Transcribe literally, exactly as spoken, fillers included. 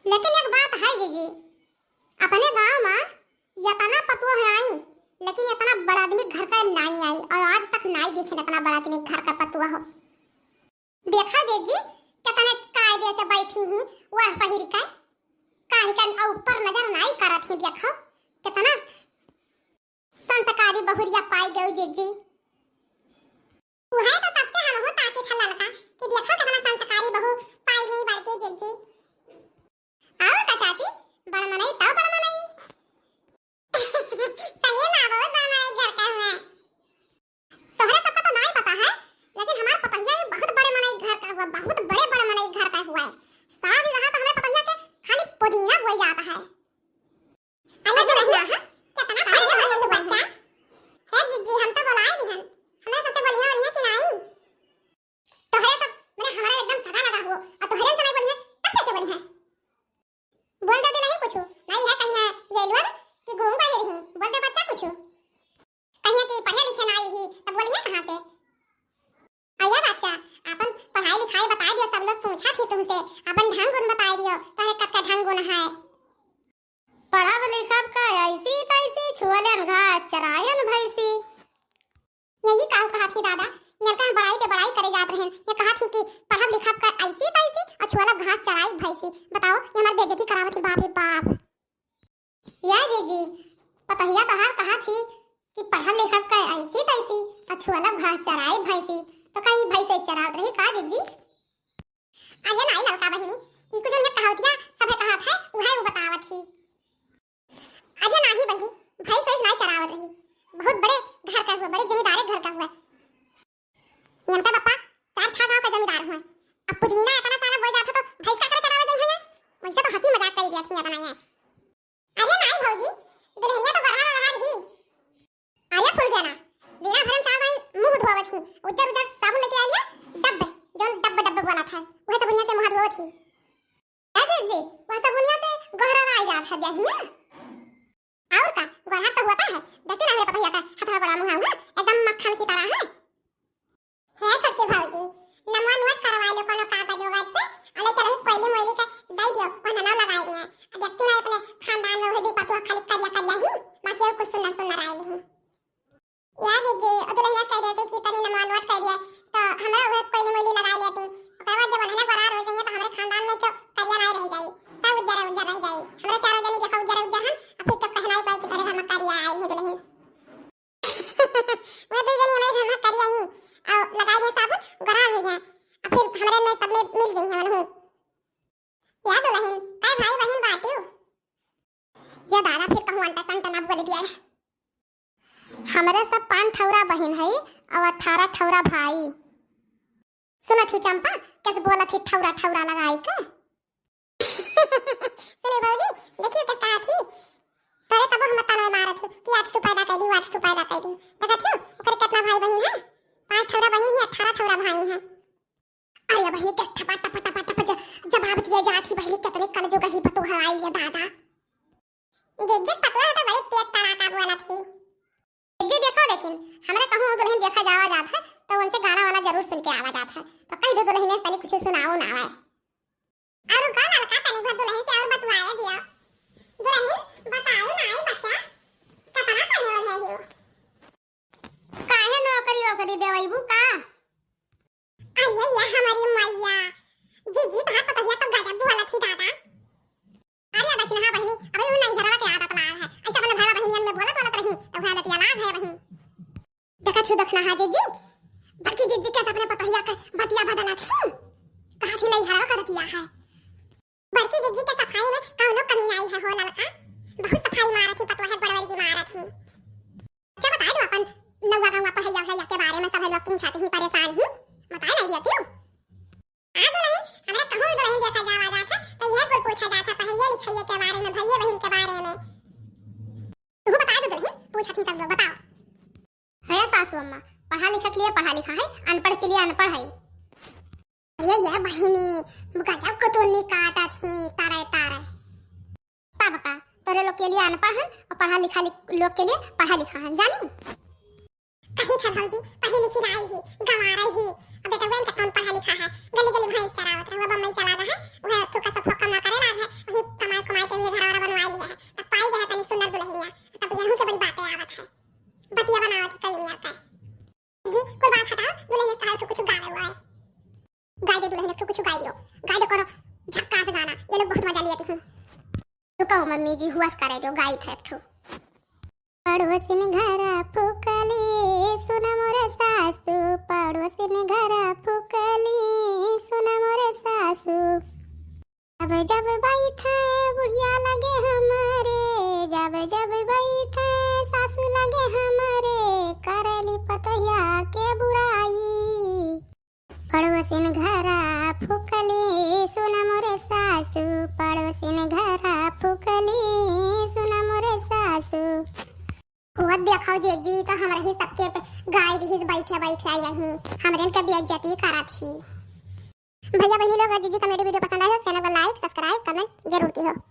लेकिन एक बात है जीजी, अपने गाँव मा यतना पतोह आई, लेकिन यतना बड़ा आदमी घर का नाई आई, और आज तक नाई देखे यतना बड़ा आदमी घर का पतोह हो। देखा जीजी, कितने कायदे से बैठी ही, ओढ़ पहिर के, काहे के ऊपर नजर नाई करत ही। देखो, कितना संस्कारी बहुरिया पाई गई जीजी। उहे तो तब से हमहू ताकित है ललका कि देखो कितना संस्कारी बहू पाई गई बड़की जीजी। और का चाची, बड़ मनई तो बड़ मनई। सही में बहुत बड़ मनई घर का हुआ। तोहरे सबका तो नाई पता है, लेकिन हमार पतोहिया ये बहुत बड़े मनई घर का हुआ, बहुत बड़े बड़े मनई घर का हुआ है। सारी रहा तो हमारे पतोहिया के खाली पुदीना बोई जाता है। अरे दुल्हनिया, हाँ? कितना भारी हो गई हो बच्चा। हे जीजी, हम तो बोलाए दिहन। हमरा सबसे बोलिया बोलिया कि नाई? तोहरे सब, मने हमारा एकदम सगा लगा हुआ, और तोहरे से नहीं बोलिया, तब कैसे बोली है? बोल दे दुल्हन कुछ, नाई है कहीं ये लोग कि घूम गए रही, बोल दे बच्चा कुछ। कहीं कि पढ़े लिखे नाई ही, तब बोलिया कहाँ से? अया बच्चा, अपन पढ़ाई लिखाई बताई दियो, सब लोग पूछा थी तुमसे, अपन ढंग गुण बताई दियो, तोहरे कब का ढंग गुण है? पढ़ब लिखब का ऐसी तैसी, छुअलन घास चरायन भैंसी। यही काहू कहा थी दादा, इनका हम बड़ाई के बड़ाई करे जात रहन, ये कहा थी कि पढ़ब लिखब का ऐसी तैसी और छुअलब घास चराई भैंसी। बताओ, ये हमार बेइज्जती करावत थी, बाप रे बाप। या जीजी, पतोहिया तोहार कहा थी कि पढ़ब लिखब का ऐसी तैसी और छुअलब घास चराई भैंसी, तो कहीं भैंसे चरावत रही का जीजी? अरे नाई ललका बहिनी, ई कुल जौन ये कहावतिया सभे कहत है, उहे उ बतावत ही। अरे नाही बहिनी, भैंस वैस नाई चरावत रही। बहुत बड़े घर का हुआ, बड़े जमींदारे घर का हुआ। इनका पप्पा चार छह गांव का जमींदार हुआ। अब पुदीना इतना सारा बोई जात है तो भैंस का करे चरावे जाई है? वैसे तो हंसी मजाक कर दिया थी इतना ये। अरे नाई भौजी, दुल्हनिया तो बरहर बरहर ही। अरे फूल गया ना, बिना भरम चार भाई मुंह धोवत ही, उज्जर उज्जर साबुन लेके आई लिया, डब्बे, जौन डब्बे डब्बे बोला था, वह साबुनिया से मुंह धोवत ही। ए दीदी जी, वह साबुनिया से गोहरा आ जात है देहिया। और का, गोहरा तो होता है, देखती ना मेरे पतोहिया का हथवा बड़ा मुंह है, एकदम मक्खन की तरह है। हे छोटकी भौजी, नमवा नोट करवा लो कोनो कागज उगज पे, अले चलो कोयली मोयली के दे दियो, वह नाम लगाई दिए। अब देखती ना अपने खानदान में वह भी पतोह खाली करिया करिया ही, बाकी और कुछ सुंदर सुंदर आए नहीं। या दीदी, ओ दुल्हनिया कह दे तू कि तनी नमवा नोट कर दिया, तो हमरा वह कोयली मोयली लगा लेती। ओकर बाद जब उन्हें बरार हो जाएंगे तो हमारे खानदान में क्यों करिया नहीं रह जाई, सब उज्जर उज्जर रह जाई। हमारे चारों जनी देखा उज्जर उज्जर हम, अब फिर तो कहना ही पाई कि तेरे घर में करिया आई है दुल्हन। वह दो जनी हमारे घर में करिया ही, और लगाई दे साबुन, गरार हो गया। अब फिर हमारे में सब में मिल गई है उन्हें। या दुल्हन, काय भाई बहन बाटियो? या दादा फिर कहूँ अंटा संटा ना बोल दिया है। हमरे सब पाँच ठौरा बहन है और अठारह ठौरा भाई। सुनत हूँ चंपा, कैसे बोलत ही ठौरा ठौरा लगाई के? सुने भौजी, देखियो किस कहा थी, तोरे तबो हम ताना मारत हूँ कि आठ तू पैदा कर दी, आठ तू पैदा कर दी। देखत हो, ओकरे कितना भाई बहन है? पाँच ठौरा बहन ही, अठारह ठौरा भाई है। अरे बहनी, किस ठपा टप टप टप ज-, जवाब दिए जात ही बहनी, कितने कल जो गही पतोह आई लिया दादा। जे जे पतोह तो बड़े तेज तड़ाका बोलत ही। जे देखो लेकिन, हमरा कहूँ दुल्हन देखा जावा जात है, तो उनसे गाना वाना जरूर सुन के आवा जात है। तो कह दो दुल्हन ने तनी कुछ सुनाओ ना आवे। और रुको लड़का, तनी भर दुल्हन से और बतवाए दियो। दुल्हन, बताओ ना आई बच्चा, कितना पढ़े वाले हो? काहे नौकरी ओकरी देवैबू का? अरे या हमारी मैया, जीजी तोहार पतोहिया तो गजब बोलत ही दादा। अरे बहिन, हाँ बहिनी, अबे उ नैहरवा के आदत लाग है, ऐसे अपने भाई बहिनियन में बोलत बोलत रही, तो वह आदतिया लाग है बहिन। देखत ही देखना है जीजी, बड़की जीजी कैसे अपने पतोहिया के बतिया बदलत ही, कहा थी नैहरवा का आदतिया है। बड़की जीजी के सफाई में कौनो कमी नाई है हो ललका, बहुत सफाई मारत ही, पतोह बड़वरी की मारत ही। अच्छा बताए दो अपन नौवा गौवा पढ़ैया वढ़ैया के बारे में, सब लोग पूछत ही परेशान ही, बताए नहीं दिया क्यों? आ दुल्हन, हमरा कहूँ दुल्हन देखा जावा जात है, तो यह कुल पूछा जात है पढ़ैया लिखैया के बारे में, भैया बहन के बारे में। तू बता दो दुल्हन, पूछत ही सब लोग, बताओ। है सासू अम्मा, पढ़ा लिखा के लिए पढ़ा लिखा है, अनपढ़ के लिए अनपढ़ है। अरे ये बहिनी, गजब कतुन्नी काटत ही, तारे तारे। तब का, तोरे लोग के लिए अनपढ़ है और पढ़ा लिखा लि-, लोग के लिए पढ़ा लिखा है, जानी? कही था भौजी, पढ़ी लिखी नाई ही, गंवार ही। अब बेटा वन के कौन पढ़ा लिखा है, गली गली भैंस चरावत रहुआ, बम्बई चला रहा है, वह तू का सब काम ना करे लाग है, वही कहो मम्मी जी, हुआस करे दो, गाइत है एक ठो। पड़ोसिन घरा फुकली, सुन मोरे सासू, पड़ोसिन घरा फुकली, सुन मोरे सासू। जब जब बैठे बुढ़िया लगे हमरे, जब जब बैठे सासू लगे हमरे, करेली पतोहिया के बुराई। पड़ोसिन घरा फुकली, सुन मोरे सासू, पड़ोसिन घरा फुकली, सुन मोरे सासू। हुआ देखो जीजी, तो हमरा ही सबके पे गाय दिहिस बैठे बैठे यहीं, हमरेन के बेइज्जती करत ही। भैया बहनी लोग, अगर जीजी comedy video पसंद आए हो, channel को like, subscribe, comment जरूर किहो।